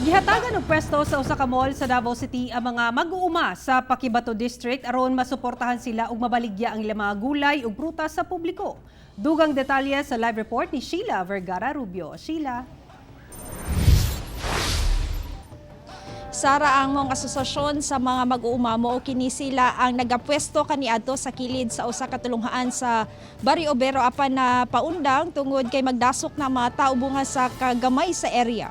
Gihatagan og pwesto sa usa ka mall sa Davao City ang mga mag-uuma sa Paquibato District aron masuportahan sila ug mabaligya ang ilang mga gulay ug prutas sa publiko. Dugang detalye sa live report ni Sheila Vergara Rubio. Sheila. Sara, ang mong asosasyon sa mga mag-uuma mo kini sila ang nagapwesto kaniadto sa kilid sa usa ka tulunghaan sa Barrio Obrero apan na paundang tungod kay magdasok na mga tao bunga sa kagamay sa area.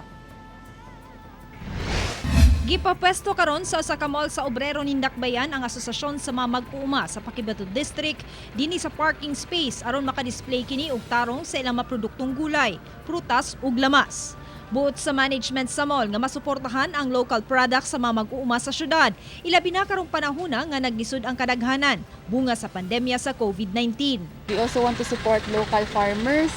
Gipapwesto karon sa usa ka mall sa Obrero Nindakbayan ang asosasyon sa mga mag-uuma sa Paquibato District dinhi sa parking space aron makadisplay kini og tarong sa ilang maproduktong gulay, prutas ug lamas. Buot sa management sa mall nga masuportahan ang local products sa mga mag-uuma sa syudad, ilabi na karong panahona nga naglisod ang kadaghanan bunga sa pandemya sa COVID-19. We also want to support local farmers.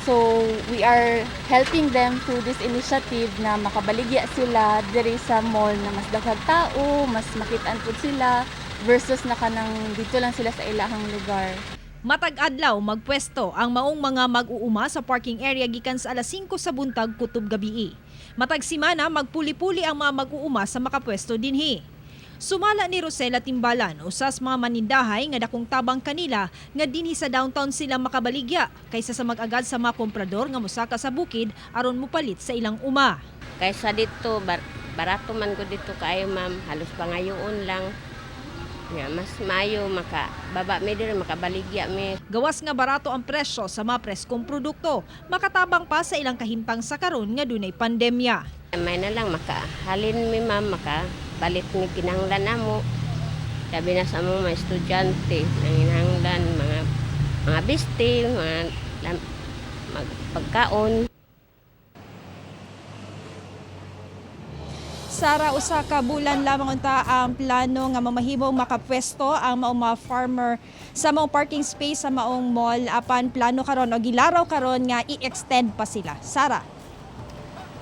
So we are helping them through this initiative na makabaligya sila diri sa mall na mas daghang tao, mas makitaan pud sila versus na kanang dito lang sila sa ilahang lugar. Matag adlaw magpwesto ang maong mga mag-uuma sa parking area gikan sa alas 5 sa buntag kutob gabii. Matag simana magpuli-puli ang mga mag-uuma sa makapwesto dinhi. Sumala ni Rosela Timbalan, usas mga manindahay nga dakong tabang kanila nga dinhi sa downtown sila makabaligya kaysa sa mag-agad sa mga komprador nga mosaka sa bukid aron mopalit sa ilang uma. Kaysa dito, barato man ko dito kaayo, ma'am, halos pangayoon lang. Nga, mas maayo maka baba mi diri, makabaligya mi. Gawas nga barato ang presyo sa mga preskong produkto, makatabang pa sa ilang kahimtang sa karon nga dunay pandemya. May na lang makahalin mi, ma'am, makabalit mi kinahanglan namo. Sabi na sa among mga estudyante, nanginahanglan mga biste, mga magpagkaon. Sara, usa ka bulan lamang unta ang plano nga mamahimong makapwesto ang maong mga farmer sa maong parking space sa maong mall apan plano karon o gilaraw karon nga i-extend pa sila. Sara.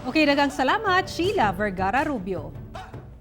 Okay, dagang salamat, Sheila Vergara Rubio.